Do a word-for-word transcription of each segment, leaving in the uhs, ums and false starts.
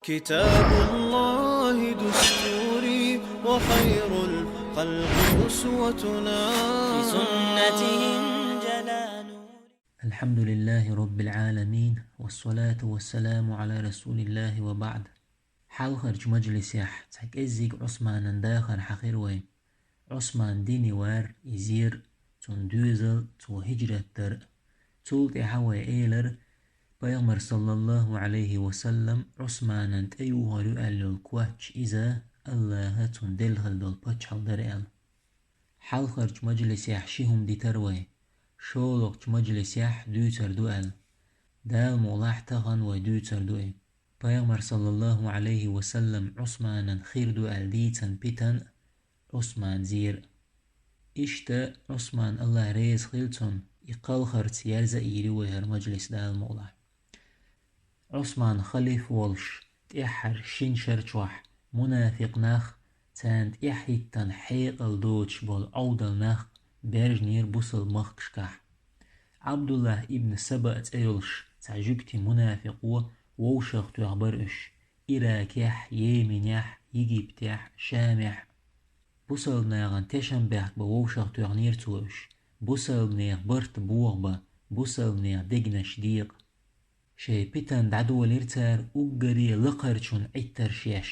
كتاب الله دستوري وخير الخلق أسوتنا. بسنته انجلى نوري. الحمد لله رب العالمين، والصلاة والسلام على رسول الله وبعد. Хьалхарчу мажлисехь цхьа кӀеззиг Ӏусманан дахар хьахира вай. Ӏусман дине вар, иза яра цуьнан доьзал, цо хӀижрат дар. Цул тӀаьхьа вай элира, Пайхамар, саллаллаху Ӏалайхи ва саллам, Ӏусманан тӀеюхур ю аьлла йолу коч иза, Аллаха цунна делла хилла долу паччахьалла дара аьлла. Хьалхарчу мажлисехь ши хӀума дитира вай. ШолгӀачу мажлисехь дуьйцур ду аьлла. Дала мукъалахь тахана вай дуьйцур ду и. Пайхамар, саллаллаху Ӏалайхи ва саллам, Ӏусманан хир ду аьлла дийцина питан а, Ӏусман зийра. Иштта Ӏусман, Аллах реза хила цунна, и кхалхарца ерза а йийр ю вай хӀара мажлис, Дала мукъалахь. Ӏусман халиф волуш, тӀаьххьара шина шар чохь мунафикъ нах, царна тӀаьхьахӀиттина хьекъал доцуш болу Ӏовдал нах баьржинера бусалба махкашкахь. Ӏабдуллах ибн Саба цӀе йолуш цхьа жуьгти мунафикъо вовшахтоьхна бара уьш Иракехь, Йеменехь, Египтехь, Шамехь. Бусалба нахана тешнабехк бан вовшахтоьхнера цо уьш, бусалбанех барт бохабан, бусалбанех дегнаш декъан. Шайн питан дӀадолийра цара уггаре лакхарчун Ӏиттарш еш.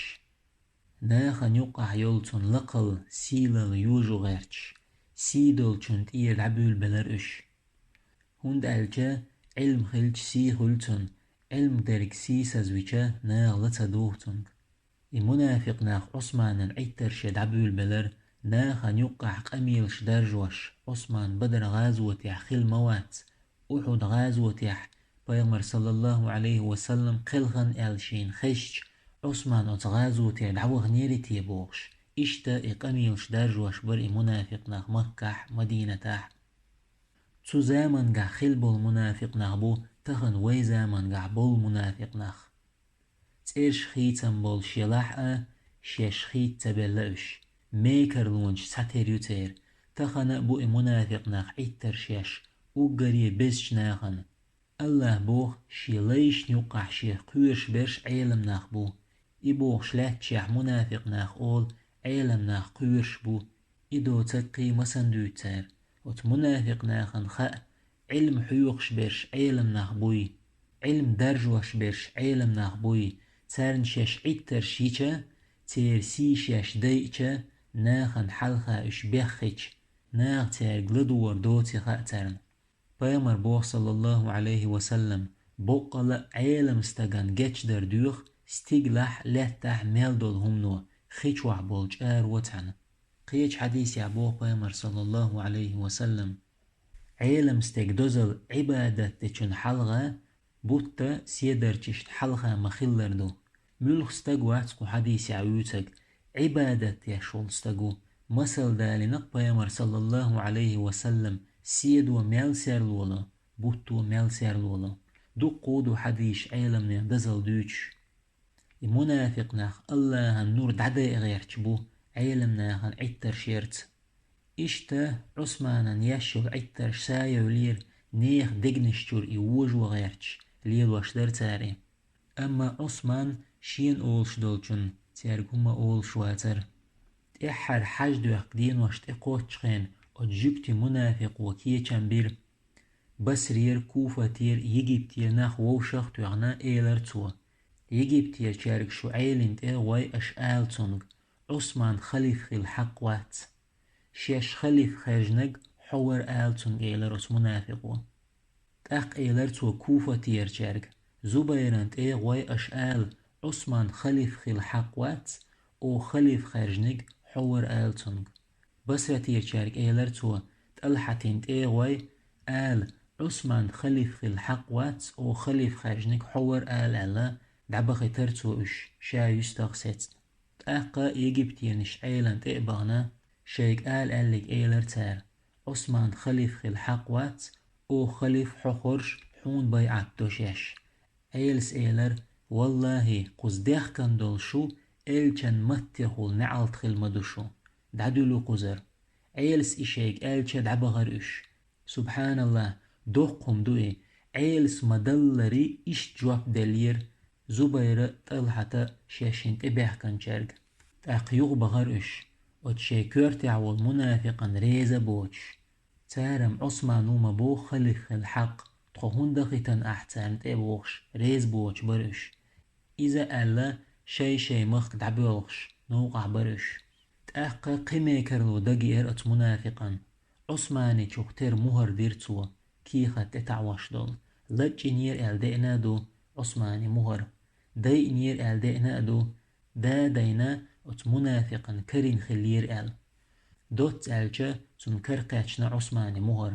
Нахана юккъахь йолу цунна лакхалла, сийлалла йожо гӀерташ, сий долчун тӀера дӀабуьйлабелира уьш. ХӀунда аьлча Ӏилма хилча сий хуьлу цунна, Ӏилма дерг сийсазвича наха ла ца дугӀу цуьнга. И мунафикъ нах Ӏусманан Ӏиттарше дӀабуьйлабелира, нахана юккъахь къамелаш даржош, Ӏусман Бадр гӀазотехь хилла ма вац, Ухьуд гӀазотехь, Пайхамар, саллаллаху Ӏалайхи ва саллам, кхелхина аьлла шена хезча, Ӏусман оцу гӀазотера дӀаваханерий те бохуш, иштта и къамелаш даржош бара и мунафикъ нах Маккахь, Мадинатахь. Цу замангахь хилла болу мунафикъ нах бу тахана вай замангахь болу мунафикъ нах. ЦӀераш хийцам болуш елахь а, шаьш хийца ца белла уьш, мекарлонаш цхьатера ю церан. Тахана а бу и мунафикъ нах Ӏиттарш еш, уггаре безачу нахана. Аллах боху, шен лайшна юккъахь шех кхоьруш берш Ӏелам нах бу. И бохуш лаьтташехь мунафикъ нах олу, Ӏелам нах кхоьруш бу. И доцург кхин масан дуьйцу цара? Оцу мунафикъ нахана хаьа, Ӏилма хьоьхуш берш Ӏелам нах буй, Ӏилма даржош берш Ӏелам нах буй, царна шаьш Ӏиттарш йича, церан сий шаьш дайча, нахана хьалха уьш беххича, наха цаьрга ладогӀар доций хаьа царна. Пайхамар боху, саллаллаху Ӏалайхи ва саллам, боккъала а Ӏелам стагана гечдар доьху стигалахь а, лаьттахь а мел долу хӀумано, хи чохь болу чӀаро цхьаьна. Кхечу хьадисехь боху Пайхамар, саллаллаху Ӏалайхи ва саллам, Ӏелам стеган дозалла Ӏибадат дечун хьалха бутт седарчашна хьалха ма-хиллара ду. Муьлха стаг вац кху хьадисехь вуьйцург, Ӏибадат деш волу стаг ву. Масал далийна-кх Пайхамар, саллаллаху Ӏалайхи ва саллам, седо мел серло ло, бутто мел серло ло. Дуккха а ду хьадисаш Ӏеламнехан дозалла дуьйцуш. И мунафикъ нах Аллахьан нур дӀадайа гӀерташ бу Ӏелам нахана Ӏиттарш ярца. Иштта Ӏусманан еш йолу Ӏиттарш са евлира, нехан дегнаш чуьра и вожо гӀерташ, лелош дара цара и. Амма Ӏусман шена олуш долчунна цаьрга хӀума олуш вацара. ТӀаьххьара хьаж доьхку денош тӀекхоччу хенахь оцу жуьгти мунафикъо кечам бира. Басрера, Куфатера, Египтера нах вовшах а тоьхна, элира цо: «Египтерчаьрга шу Ӏелина тӀе а гӀой аша ала цунга, Ӏусман халиф хила хьакъ вац. Шаьш халиф хаьржинарг хьо вара ала цунга», — элира оцу мунафикъо. ТӀаккха элира цо Куфатерчаьрга: «Зубайран тӀе а гӀой аша ала, Ӏусман халиф хила хьакъ вац, оха халиф хаьржинарг хьо вара ала цунга». Басратерчаьрга элира цо: «ТӀалхьатин тӀе а гӀой, ала, Ӏусман халиф хила хьакъ вац, оха халиф хаьржинарг хьо вара ала», — аьлла, дӀабахийтира цо уьш, ша юьстах сецна. ТӀаккха египтянаш Ӏелина тӀе а бахана, шайга ала аьлларг элира цара: «Ӏусман халиф хила хьакъ вац, оха халиф хьо хоржу, хьуна байӀат до шаьш». Ӏелас элира: «Валлахьи, кхуза дехкина долу шу элчан маттехула неӀалт хила ма ду шу. ДӀадуьллу кхузара». Ӏелас и шайга аьлча, дӀабахара уьш. Субханаллах, доккха хӀума ду и. Ӏелас ма-даллара иштта жоп деллера Зубайра а, ТӀалхьата а шайшинна тӀебаьхкинчаьрга. ТӀаккха юхабахара уьш, оцу шайн коьртехь волу мунафикъана реза а боцуш. Цара-м Ӏусмана ву ма боху халиф хила хьакъ, тхо хӀунда дахийтина ахь царна тӀе а бохуш, реза боцуш бара уьш. Иза а аьлла, шай-шай махка дӀабоьлхуш, новкъахь бара уьш. ТӀаккха кхин мекарло дагайеара оцу мунафикъана. Ӏусманичух тера мухӀар дира цо, кехат тӀетаӀош долу. Лачкъийнера аьлла деана а ду Ӏусмани мухӀар. Дайинера аьлла деана а ду, да а дайна, оцу мунафикъана карийна хиллера аьлла. Доцца аьлча, цунна каракхаьчна Ӏусмани мухӀар.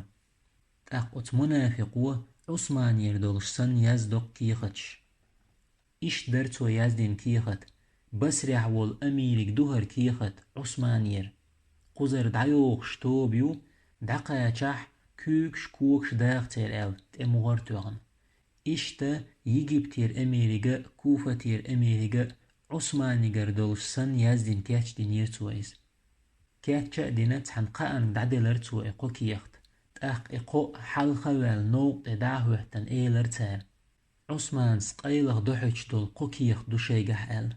ТӀаккха оцу мунафикъо Ӏусманера долуш санна яздо-кх кехаташ. Иштта дара цо яздина кехат: «Басрехь волу амириг ду хӀара кехат Ӏусманера. Кхузара дӀайохуш тоба ю, дӀакхачахь, куьйгаш, когаш даха церан», — аьлла, тӀе мухӀар а тоьхна. Иштта Египтера амирига а, Куфатера амирига а Ӏусманигара долуш санна яздина кечдинера цо иза. Кечъян а дина, цхьана кхаанга дӀаделира цо и кхо кехат. ТӀаккха и кхо а, хьалха а ваьлла, новкъа тӀе дӀа а хӀоьттина, элира цара: «Ӏусманца къайлаха дохьуьйтуш долу кхо кехат ду шайгахь», — аьлла.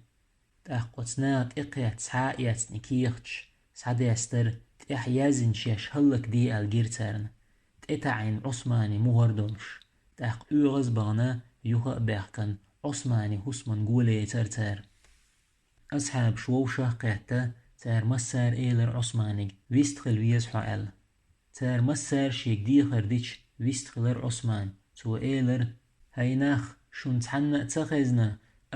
ТӀаккха оцу наха тӀекхетта схьа а эцна и кехаташ, схьадестара, тӀехь яздина шаьш хӀаллакде аьлла гира царна. ТӀетаӀийна Ӏусмани мухӀар долуш. ТӀаккха оьгӀаз а бахана, юха а баьхкина, Ӏусмани хӀусаман гулъяцара цара. Асхьабаш вовшах а кхетта, цара массара а элира Ӏусманига: «Вистхила веза хьо», — аьлла. Цара массара а шега дехар дича, вистхилира Ӏусман. Цо элира: «ХӀай нах, шуна цхьанна а ца хезна,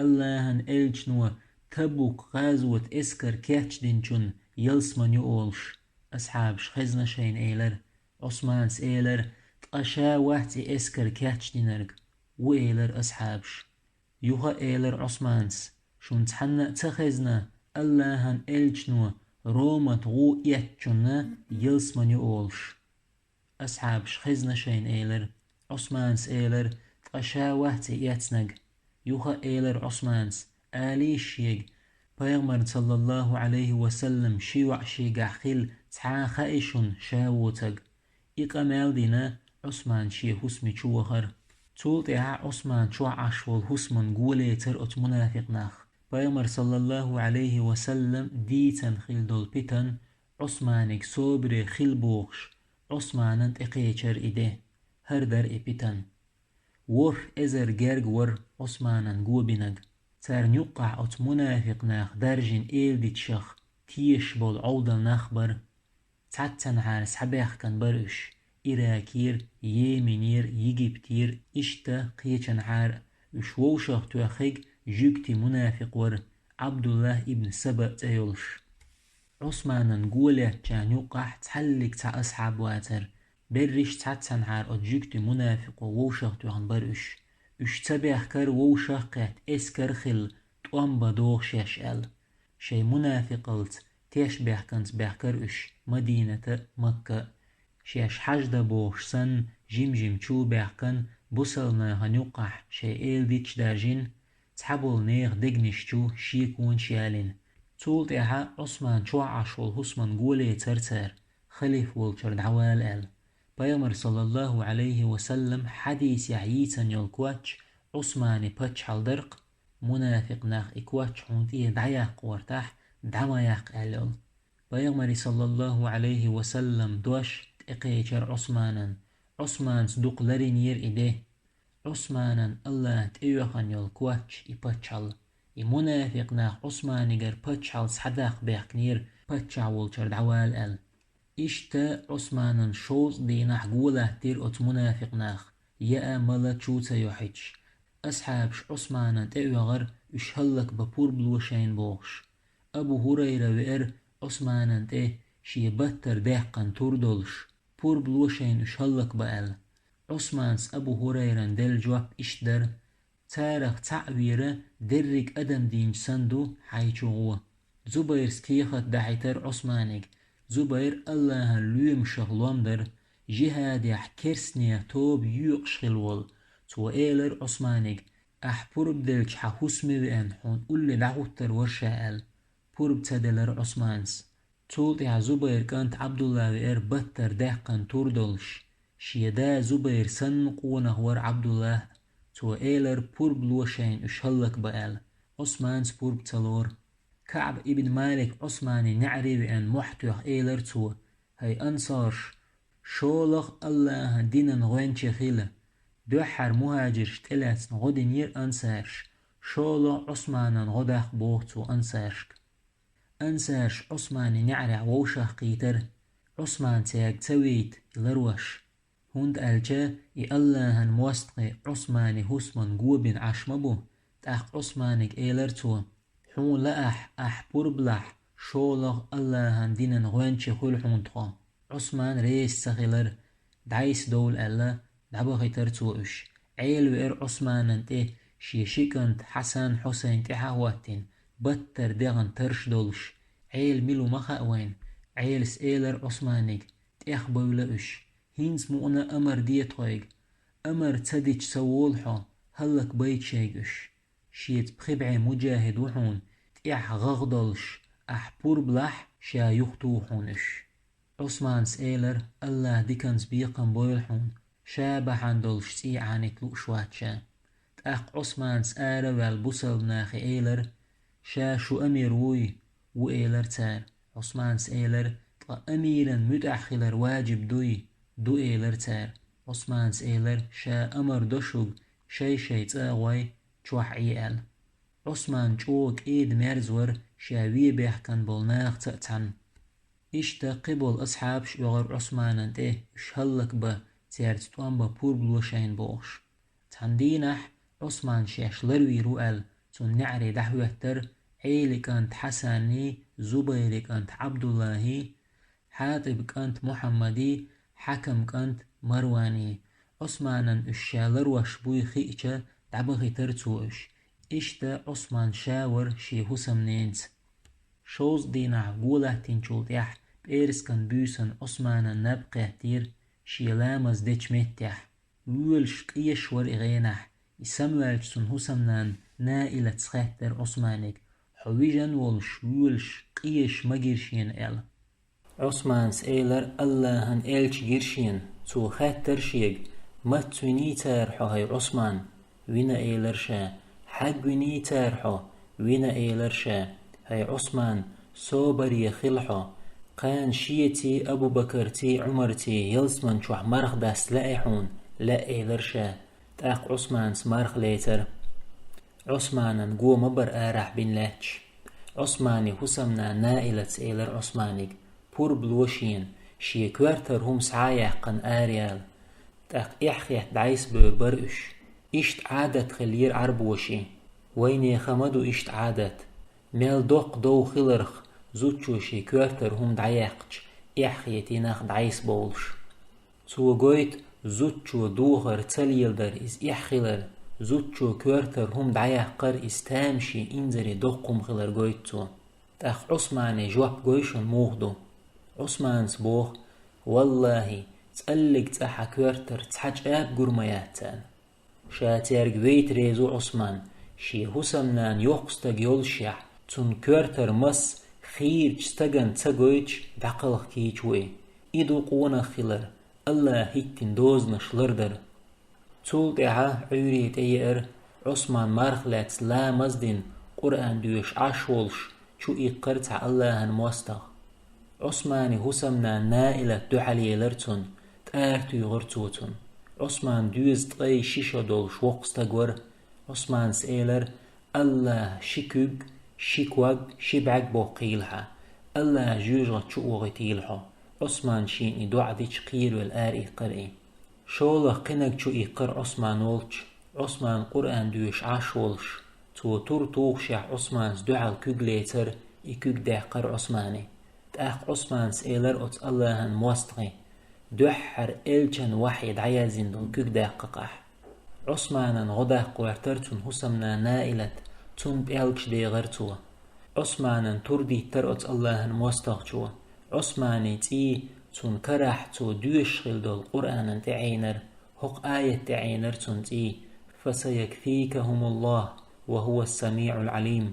АллахӀан элчано Табук-гӀазот эскар кечдинчунна ялсамани ю олуш?» Асхьабаш хезна шайна элира. Ӏусманас элира: «Ткъа ша вац и эскар кечдинарг». Ву элира асхьабаш. Юха а элира Ӏусманас: «Шуна цхьанна а ца хезна, АллахӀан элчано Ромат гӀу эцначунна ялсамани ю олуш?» Асхьабаш хезна шайна элира. Ӏусманас элира: «Ткъа ша вац и эцнарг». Юха а элира Ӏусманас: «Алийша шега, Пайхамарна, саллаллахӀу Ӏалайхи ва саллам, ши йоӀ шегахь хилла цхьа а хаьий шуна ша воцург?» И къамел а дина, Ӏусман шен хӀусаме чу вахара. Цул тӀаьхьа Ӏусман чохь Ӏаш волу хӀусаман гулъяцара оцу мунафикъ наха. Пайхамара, саллаллахӀу Ӏалайхи ва саллам, дийцина хилла долу питан Ӏусманига собаре хила бохуш, Ӏусманан тӀекхечара и де. ХӀара дара и питан. ВорхӀ эзар герга вара Ӏусманан го бинарг. Царна юккъахь оцу мунафикъ наха даржийна эладиташах тешаш болу Ӏовдал нах бара. Цхьаццанхьара схьабаьхкина бара уьш: Иракера, Йеменера, Египтера, иштта кхечанхьара. Уьш вовшах тоьхнарг жуьгтий мунафикъ вара, Ӏабдуллахь ибн Саба цӀе йолуш. Ӏусманан го лаьцначарна юккъахь цхьаллиг цхьа асхьаб вацара. Берриш а цхьаццанхьара оцу жуьгтий мунафикъо вовшах тоьхна бара уьш. Уьш ца баьхкара вовшах а кхетта эскар а хилла, тӀом бан догӀу шаьш аьлла. Шайн мунафикъаллица тешнабаьхкинца баьхкара уьш Мадината а, Макка а. Шаьш хьаждан бохуш санна, жим-жима чу а баьхкина, бусалба нахана юккъахь шайн эладиташ даржийна, цхьаболу нехан дегнаш чу шеконаш ялийна. Цул тӀаьхьа Ӏусман чохь Ӏаш волу хӀусаман гулъяцара цара, халиф волчуьра дӀавала аьлла. Пайхамара, саллаллахӀу Ӏалайхи ва саллам, хьадисехь йийцина йолу коч Ӏусмани паччахьалла дара-кх, мунафикъ нах и коч хьуна тӀера дӀаяккха гӀертахь, дӀа ма яккха аьлла йолу. Пайхамаран, саллаллахӀу Ӏалайхи ва саллам, дош тӀекхечара Ӏусманан. Ӏусманас дукха ларйинера и де. Ӏусманан АллахӀа тӀеоьхна йолу коч и паччахьалла. И мунафикъ нах Ӏусманигара паччахьалла схьадаккха баьхкинера, паччахь волчуьра дӀавала аьлла. Иштта Ӏусманан шовзткъа дийнахь го латтийра оцу мунафикъ наха, яа, мала чу ца йохьуьйтуш. Асхьабаш Ӏусманан тӀеоьгӀура, уьш хӀаллакбан пурба ло шайна бохуш. Абу ХӀурайра веара Ӏусманан тӀе, шен баттара даьккхина тур долуш, пурба ло шайна уьш хӀаллакбан аьлла. Ӏусманас Абу ХӀурайрана делла жоп иштта дара: «Царах цхьаъ вийра дерриг адам дийначу санна ду хьайчу гӀо». Зубайрас кехат дахьийтара Ӏусманига. Зубайр АллахӀан лоьмашах лом дара, жихӀадехь керстанех тоба йоькъуш хилла волу. Цо элира Ӏусманига: «Ахь пурба делча хьан хӀусаме веана, хьуна улле дӀахӀуттур вара ша», — аьлла. Пурба ца делара Ӏусманас. Цул тӀаьхьа Зубайран кӀант Ӏабдулла веара баттара даьккхина тур долуш. Шен да Зубайр санна къонах вара Ӏабдуллахь. Цо элар пурба ло шайна уьш хӀаллакбан аьлла. Ӏусманца пурба ца лору. КаӀб ибн Малик Ӏусманан неӀаре веана мохь тоьхна элара цо: «ХӀай ансараш, шолгӀа АллахӀан динан гӀоьнча хила». Дуьххьара мухӀажирш тӀелаьцна гӀо динера ансараш, шолгӀа Ӏусманан гӀо даккха боху цо ансарашка. Ансараш Ӏусманан неӀарехь вовшахкхийтара, Ӏусман цаьрга ца вейта и ларвеш. ХӀунда аьлча и АллахӀан мостагӀий Ӏусманан хӀусамна го бина Ӏаш ма бу. ТӀаккха Ӏусманга элара цо: «Хьуна лаахь, ахь пурба лахь, шолгӀа АллахӀан динан гӀоьнча хуьлу хьуна тхо». Ӏусман реза ца хилара. «ДӀасадовла», аьлла, дӀабахийтара цо уьш. Ӏела веара Ӏусманан тӀе, шен ши кӀант Хьасан, Хьусайн тӀаьхьа а хӀоттийна, баттара дегӀан тарш долуш. Ӏела мила ву ма хаьа вайна. Ӏелас элара Ӏусманга: «ТӀехбевла уьш. ХӀинца мукъана амар де тхоьга. Амар ца дича ца волу хьо, хӀаллакбайта шайга уьш. Шеца пхи бӀе муджахӀид ву хьуна, тӀехь гӀагӀ долуш, ахь пурба лахь, ша юхатуху хьуна уьш». Ӏусманас элара: «АллахӀ диканца бекхам бойла хьуна, ша бахьана долуш цӀий Ӏанита лууш вац ша». ТӀаккха Ӏусманас ара а ваьлла бусалба нахе элара: «Ша шу амир вуй?» «Ву», элара цара. Ӏусманас элара: «Ткъа амиран муьтӀахь хилар ваджиб дуй?» «Ду», элара цара. Ӏусманас элара: «Ша амар до шуьга, шай-шай цӀа а гӀой, чохь Ӏе», аьлла. Ӏусман чӀогӀа кӀеда-мерза вара ша вен бехкан болу нахаца а цхьаьна. Иштта кхиболу асхьабаш оьгӀара Ӏусманан тӀе, уьш хӀаллакбан, цаьрца тӀом бан пурба ло шайна бохуш. Цхьана дийнахь Ӏусман шаьш ларвийр ву аьлла, цунна неӀаре дӀахӀоьттара Ӏелин кӀант Хьасанний, Зубайрин кӀант Ӏабдуллахьий, ХьатӀиб кӀант Мухьаммадий, Хьакам кӀант Марваний. Ӏусманан уьш ша ларвеш буй хиъча, дӀабахийтара цо уьш. Иштта Ӏусман ша вара шен хӀусамненца. Шовзткъа дийнахь го латтийначул тӀаьхьа пӀераскан буьйсанна Ӏусманан наб кхеттера шен ламаз дечу меттехь. Воьлуш, къешаш вара и гӀенахь. И самаваьлча цунна хӀусамнана Наилатс хаьттара Ӏусманга: «Хьо вижина волуш, воьлуш, къешаш ма гира шена?» — аьлла. Ӏусманас элара: «АллахӀан элча гира шена». Цо хаьттара шега: «Маца виний цара хьо, хӀай Ӏусман?» «Вина», — элара ша. «Хьагвиний цара хьо?» «Вина», — элара ша. «ХӀай Ӏусман, собаре хила хьо. Кхана шеций, Абу-Бакарций, Ӏумарций ялсаман чохь марха даста лаьий хьуна?» «Лаьа», — элара ша. ТӀаккха Ӏусманас марха лецара. Ӏусманан го ма бара арахь бина лаьтташ. Ӏусманан хӀусамнана Наилатс элара Ӏусманга: «Пурба ло шена, шен коьртара хӀума схьа а яьккхина, араяла». ТӀаккха эхь хетта дӀасабевр бара уьш. Иштта Ӏадат хиллера Ӏарбошин. Вайнехан ма ду иштта Ӏадат. Мел доккха дов хиларх, зудчо шен коьртара хӀума дӀаяьккхича, эхь хетий нах дӀасабовлуш. Цо гойту зудчо духар ца леладар иза эхь хилар, зудчо коьртара хӀума дӀаяккхар иза тамашийна инзаре доккха хӀума хилар гойту цо. ТӀаккха Ӏусмане жоп гой шуна муха ду. Ӏусманас боху: «ВаллахӀи, цӀаллиг цӀа хьан коьртара цхьа чӀаба гур ма яц царна». Ша цаьрга вейта реза ву Ӏусман, шен хӀусамнана йоккха стаг йолушехь, цунна коьртара мас хийрачу стагана ца гойтуш дӀакхалхкийча ву и. И ду къонах хилар, АллахӀа хӀиттина дозанаш лардар. Цул тӀаьхьа Ӏуьйре тӀееара, Ӏусман марха лаьцна ламаз а дина, Къуръан доьшуш Ӏаш волуш, чу иккхара цхьа АллахӀан мостагӀа. Ӏусманан хӀусамнана Наилат дуьхьал елара цунна, тӀара туьйхира цо цунна. Ӏусман доьза ткъе ши шо долуш воккха стаг вара. Ӏусманас элара: «АллахӀа ши куьг, ши ког, ши бӀаьрг боккхийла хьан. АллахӀа жоьжахати чу вохуьйтийла хьо». Ӏусман шена и доӀа дича кхеравелла ара иккхира и. ШолгӀа кхинаг чу иккхира Ӏусман волчу. Ӏусман Къуръан доьшуш Ӏаш волуш, цо тур тухушехь, Ӏусманас дуьхьал куьг лецара, и куьг даьккхира Ӏусмане. ТӀаккха Ӏусманас элара оцу АллахӀан мостагӀе: «Дуьххьара элчан вахьий дӀаяздина долу куьг даккха-кх ахь». Ӏусманан гӀо даккха гӀоьртара цунна хӀусамнана Наилат, цунна пӀелгаш дехара цо. Ӏусманан тур диттара оцу АллахӀан мостагӀчо. Ӏусманан цӀий цунна карахь цо доьшуш хилла долу Къуръанан тӀе Ӏийнара. ХӀокху аят тӀе Ӏийнара цунна цӀий: «Фасаякфикахумуллаху ва хӀувас-самиӀул Ӏалим».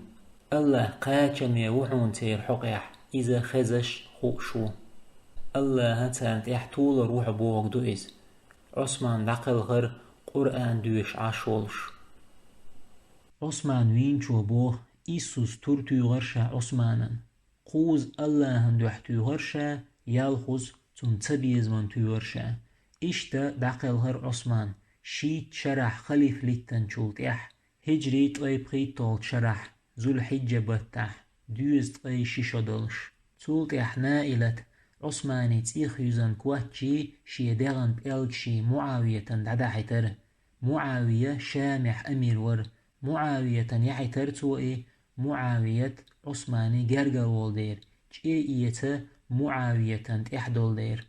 АллахӀ кхачаме ву хьуна церан хьокъехь, Иза хезаш, хууш ву. АллахӀа царна тӀехь толур ву хьо бохург ду иза. Ӏусман дӀакхелхара, Къуръан доьшуш Ӏаш волуш. Ӏусман вийначо боху: «Иссус тур туьйхира ша Ӏусманан. Кхузза Аллахьан дуьхьа туьйхира ша, ялхузза цунна ца безаман туьйхира ша». Иштта дӀакхелхира Ӏусман, шийтта шарахь халифа литтанчул тӀаьхьа, хӀиджри ткъе пхийтталгӀачу шарахь, Зулхьиджа баттахь, доьза ткъе ши шо долуш. Цул тӀаьхьа Наилат, Ӏусмани цӀийх юьзна кхоччий, шен дегӀан пӀелгаший МуӀавиятан дӀадахьийтара. МуӀавия Шамехь амир вара. МуӀавиятан яхьийтара цо и, МуӀавият Ӏусмани гергара волу дера, чӀе эца МуӀавиятан тӀехь долу дера.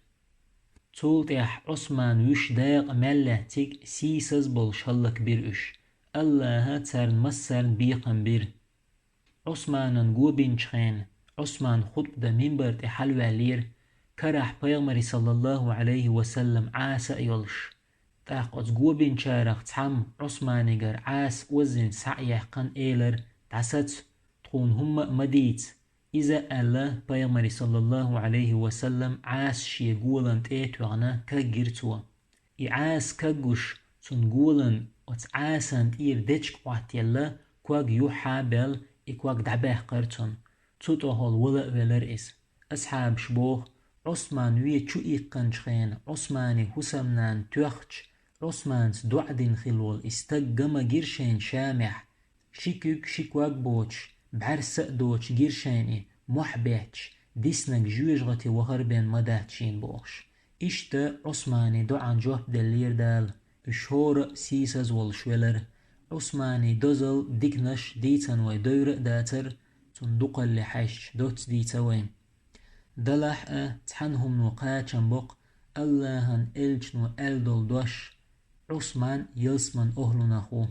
Цул тӀаьхьа Ӏусман вуьш дакъа мел лаьцнарг сийсаз болуш хӀаллакбира уьш. Аллаха царна массарна бекхам бира. Ӏусманан го бинчу хенахь, Ӏусман хутба дан минбар тӀе хьалаваьллера, карахь Пайхамаре, саллаллаху Ӏалайхи ва саллам, Ӏаса а йолуш. ТӀаккха оцу го бинчарах цхьамма Ӏусманигара Ӏаса оззина схьа а яьккхина, элира: «ДӀасаца, тхуна хӀумма а ма дийца». Иза а аьлла, Пайхамаре, саллаллаху Ӏалайхи ва саллам, Ӏаса шен голан тӀе а тоьхна, кагйира цо. И Ӏаса кагйош, цуьнан голан оцу Ӏасан тӀера дечиг Ӏоттаелла, ког юххьа а баьлла, и ког дӀабаьккхира цунна. Цу тӀехула вала а велира иза. Асхьабаша боху: «Ӏусман вен чу иккхинчу хенахь, Ӏусмани хӀусамнана тоьхча, Ӏусманца доӀа дина хилла волу и стаг ган ма гира шайна Шамехь, ши куьг, ши ког боцуш, бӀаьрса а доцуш гира шайна и, мохь бетташ, диснарг жоьжахати вахар бен ма дац шена», – бохуш. Иштта Ӏусмани доӀан жоп деллера Дала. Уьш хӀора а сийсаз волуш велара. Ӏусмани дозалла диканаш дийцина вай девр а дацара, цунна дукхалле хьаьжча доцца дийца вай. Делахь а цхьана хӀумано кхачам боккху Аллахьан элчано аьлла долу дош: «Ӏусман ялсаман охӀлунах ву».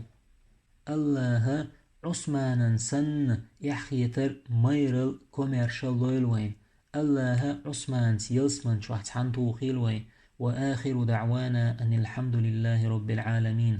Аллаха Ӏусманан санна эхь хетар, майралла, комаьршалла лойла вайна. Аллаха Ӏусманца ялсаман чохь цхьаьна тухийла вай. Ва ахиру даӀвана анил хьамдулиллахи роббил Ӏаламин.